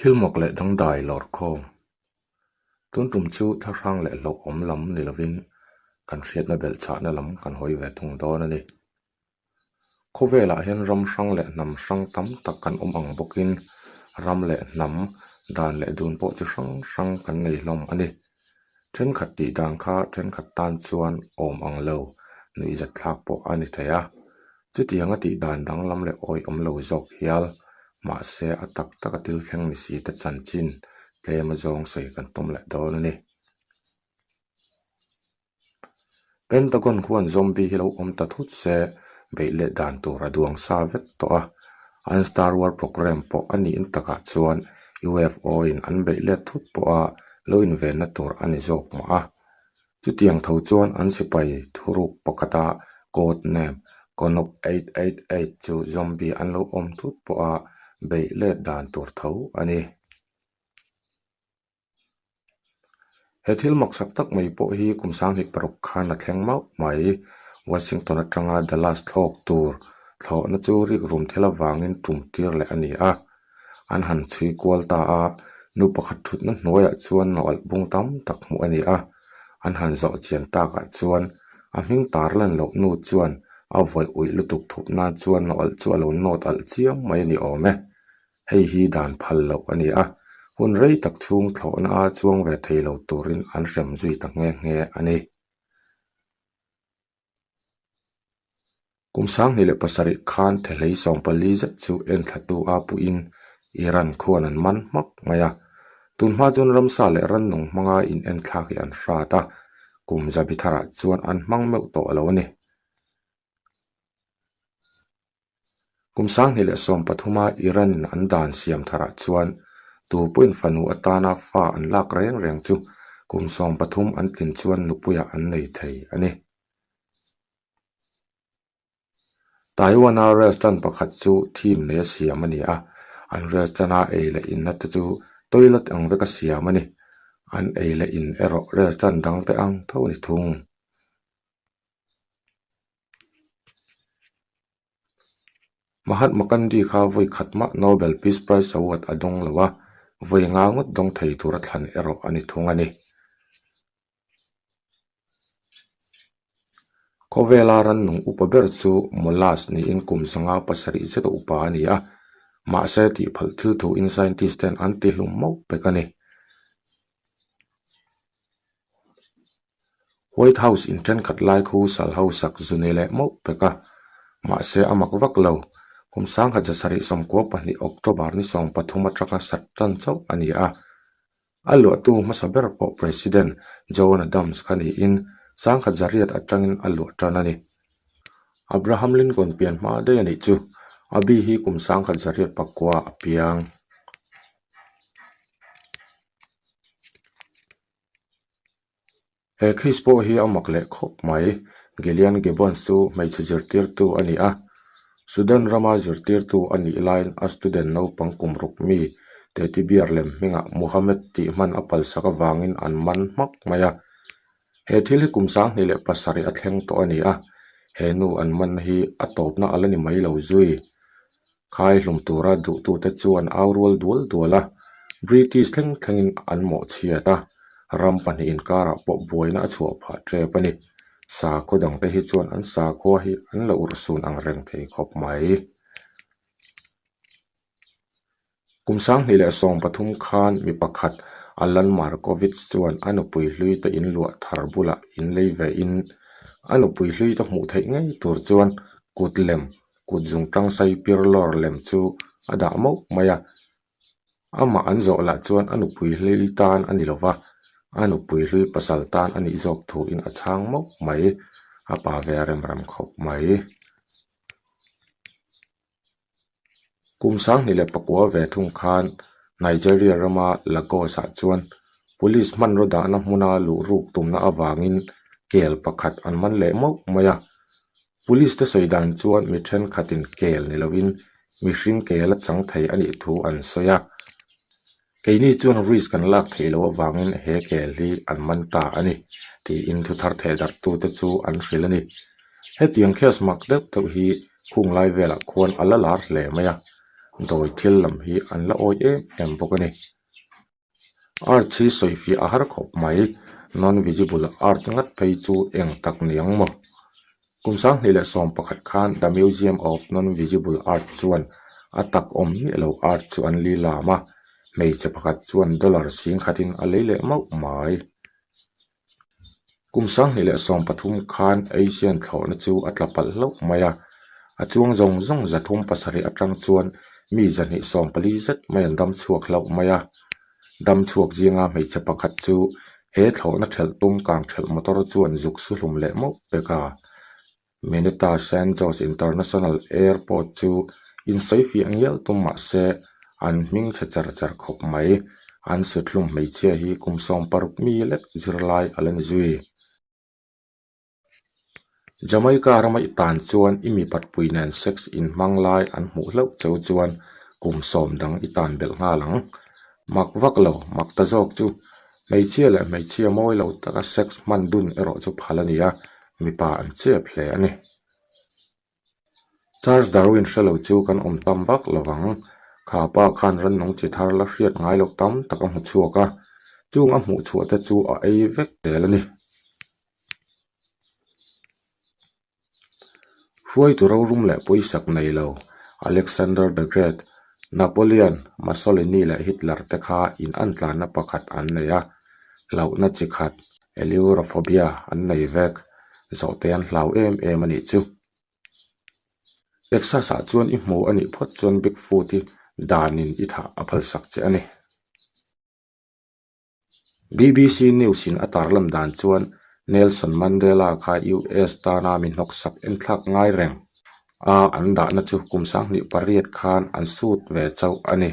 Thil mawk leh dangdai lawr khawm. Tun tum chu thlahrang leh hlauhawm lam ni lovin kan hriatna belh chhahna lam kan hawi ve thung dawn a ni. Khawvelah hian ram hrang leh hnam hrang tam tak kan awm ang bawkin ram leh hnam dan leh dun pawh chi hrang hrang kan nei hlawm a ni. Thenkhat tih dan kha thenkhat tan chuan awm ang lo nuihzat thlak pawh a ni thei a. Chutianga tih dan danglam leh awihawm lo zawk hial mahse a tak taka thil thleng ni si te chanchin tlem a zawng sawi kan tum leh dawn a ni. Pentagon khuan zombie hi lo awm ta thut se beih leh dan tur a duang sa vek tawh a, an Star War program pawh a niin takah chuan UFO in an beih let thut pawha lo invenna tur a ni zawk mah a. Chutiang tho chuan an sipai thuruk pakhata code name Konop 888 chu zombie an lo awm thut pawha beih let dan tur tho a ni. He thil maksak tak mai pawh hi kum 2006 khan a thleng mauh mai. Washington atanga Dallas thlawk tur thlawhna chu rikrum thil avangin tum tir leh a ni a. An han chhui kual ta a, nu pakhat thutna hnuaiah chuan nawalh bung tam tak hmuh a ni a. An han zawh chian takah chuan a hming tar lan loh nu chuan a vawih uih lutuk thup nan chuan nawalh chu a lo nawt alh chiang mai a ni awm e. Hei hi dan phal loh a ni a, hun rei tak chhung thlawhna a chuang ve thei lo turin an hrem zui ta nghe nghe a ni. Kum 2007 khan Thehlei 14 zet chu enthlatu a puhin Iran khuan an man hmak mai a. Tunhma chuan ramsa leh rannung hmanga inenthlak hi an hrat a, kum zabi tharah chuan an hmang meuh tawh lo a ni. Kum 2013 a Iran-in an dan siam tharah chuan tu pawhin fanu atana fa an lak reng reng chu kum 13 an tlin chuan nupuiah an nei thei a ni. Taiwan-a restaurant pakhat chu theme neia siam a ni a, an restaurant-a ei leh inna te chu toilet ang veka siam a ni. An ei leh in erawh restaurant dang te ang tho a ni thung. Mahatma Gandhi kha vawi khat mah Nobel Peace Prize Award a dawng lo a, vawi nga ngawt dawng thei tura thlan erawh a ni thung a ni. Khawvela rannung upa ber chu Mollusk niin kum 57 zeta upa a ni a, mahse tihphalh thil thuin scientist ten an tihlum mauh pek a ni. White House in thenkhat lai khu sal ho sak zu ni leh mauh pek a, mahse a mak vak lo. Kum 1792 October ni 13 atanga sat tan chauh a ni a. A luahtu hmasa ber pawh President John Adams kha niin 1800 atangin a luah tan a ni. Abraham Lincoln pian hma daih a nih chu. A bi hi kum 1809 a piang. He case pawh hi a mak leh khawp mai. Gillian Gibbons chu hmeichhe zirtirtu a ni a, Sudan rama zirtirtu a nih laiin a student naupang kum ruk mi Teddy Bear lem hmingah Muhammad tih hman a palsak avangin an man hmak mai a. He thil hi kum 2007 a thleng tawh a ni a, he nu an man hi a tawpna a la ni mai lo zui. Khai hlum tura duhtute chuan au rual dual dual a, British thleng thlengin an mawhchhiat a, ram pahnih inkarah pawh buaina a chhuah phah tep a ni. Sakhaw dangte hi chuan an sakhua hi an la urhsun ang reng thei khawp mai. Kum 2013 khan mi pakhat Alan Markovitz chuan a nupui hlui te inluah thar bulah inlei ve in a nupui hlui te hmuh theih ngei tur chuan kut lem kut zung tang sai pir lawr lem chu a dah mauh mai a. Amah an zawh lah chuan a nupui hlui tan a ni lova, a nupui hlui pasal tan a nih zawk thuin a chhang mauh mai. A pa ve rem rem khawp mai. Kum 2009 ve thung khan Nigeria rama Lagos-ah chuan police hmanraw dahna hmuna luh ruk tumna avangin kel pakhat an man leh mauh mai a. Police te sawi dan chuan mi thenkhatin kel ni lovin mihring kel a chang thei a nih thu an sawi a. Keini chuan risk kan lak theih loh avangin he kel hi an man ta a ni, tiin thu thar theh darhtute chu an hrilh a ni. Hetiang case mak deuh deuh hi khung lai velah khuan a la lar hle mai a. Dawi thil lam hi an la awi em em bawk a ni. Art hi sawifiah a har khawp mai. Non-visible art ngat phei chu eng tak ni ang maw? Kum 2011 khan The Museum of Non-Visible Art chuan a tak awm miah lo art chu an li lam a, hmeichhe pakhat chuan dollar 10,000 in a lei leh mauh mai. Kum 2013 khan Asian thlawhna chu a tla palh hlauh mai a, a chuang zawng zawng 370 atang chuan mi 240 zet mai an dam chhuak hlauh mai a. Dam chhuak zinga hmeichhe pakhat chu he thlawhna thelh tum kang thelh motor chuan zuk su hlum leh mauh pek a. Mineta San Jose International Airport chu insawifiah ngial tum mah se an hming chhe cher cher khawp mai. An suthlum hmeichhia hi kum 16 mi lek zirlai a la ni zui. Jamaica rama i tan chuan i mipatpui nen sex inhmang lai an hmuh hlauh cheu chuan kum sawm dang i tan belh nghal ang. Mak vak lo, mak ta zawk chu. Hmeichhia leh hmeichhia mawi lo taka sex hman dun erawh chu phal a ni a, mipa an chep hle a ni. Charles Darwin hre lo chu kan awm tam vak lo vang. Kha pa khan rannung chi thar la hriat ngai loh tam tak a hmu chhuak a, chung a hmuh chhuah te chu a ei vek tel a ni. Hruaitu rorum leh pawisak nei lo Alexander the Great, Napoleon, Mussolini leh Hitler te kha in an tlanna pakhat an nei a, hlauhna chi khat, Ailurophobia, an nei vek. Zawhte an hlau em em a nih chu. Texas ah chuan i hmu a nih phawt chuan Bigfoot i danin i thah a phalsak che a ni. BBC News in a tarlan dan chuan Nelson Mandela kha US tana mi hnawksak enthlak ngai reng a an dahna chu kum 2008 khan an sut ve chauh a ni.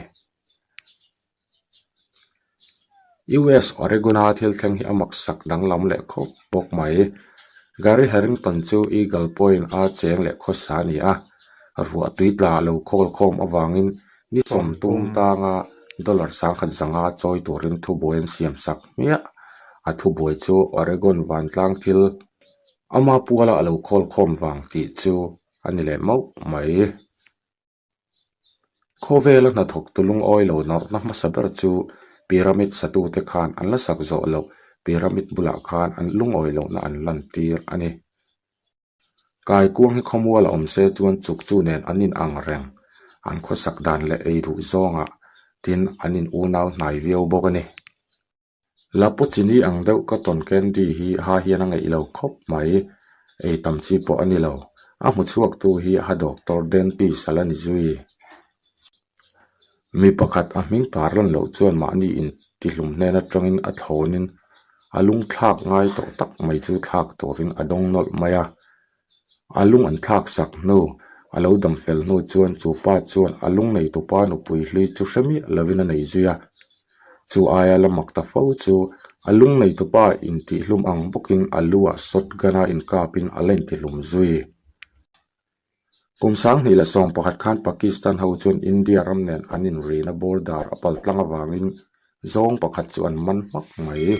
US Oregon-a thil thleng hi a maksak danglam leh khawp bawk mai. Gary Harrington chu Eagle Point-a cheng leh khawsa a ni a, ruah tui tla a lo khawl khawm avangin ni sawm tum tanga dollar 10,500 chawi turin thubuai an siam sak hmiah. A thubuai chu Oregon vantlang thil ama puala a lo khawl khawm vang tih chu a ni leh mauh mai. Khawvela hnathawktu lungawi lo nawrhna hmasa ber chu Pyramid satute khan an la sak zawh loh Pyramid bulah khan an lungawi lohna an lantir a ni. Kaikuang hi khawmual a awm se chuan chuk chu nen an in ang reng, an khawsak dan leh ei duh zawngah tin an in unau hnai viau bawk a ni. Lapuchini ang deuh cotton candy hi ha hian a ngeih lo khawp mai, ei tam chi pawh a ni lo. A hmu chhuaktu hi ha doctor dentist a la ni zui. Mi pakhat a hming tar lan loh chuan mahni intihlum hnen atangin a thlawnin a lung thlak ngai tawh tak mai chu thlak turin a dawng nawlh mai a. A lung an thlak sak hnu, a lo dam fel hnu chuan chu pa chuan a lung neitupa nupui hlui chu hre miah lovin a nei zui a. Chu aia la mak ta fo chu a lung neitupa intihlum ang bawkin a lu ah shotgun a inkapin a la intihlum zui. Kum 2011 khan Pakistan ho chuan India ram nen an inrina border a paltlang avangin zawng pakhat chu an man hmak mai.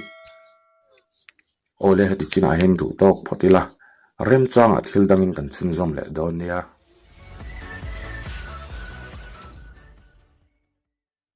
Awle heti chinah hian duh tawk phawt ila, remchangah thil dangin kan chhunzawm leh dawn nia.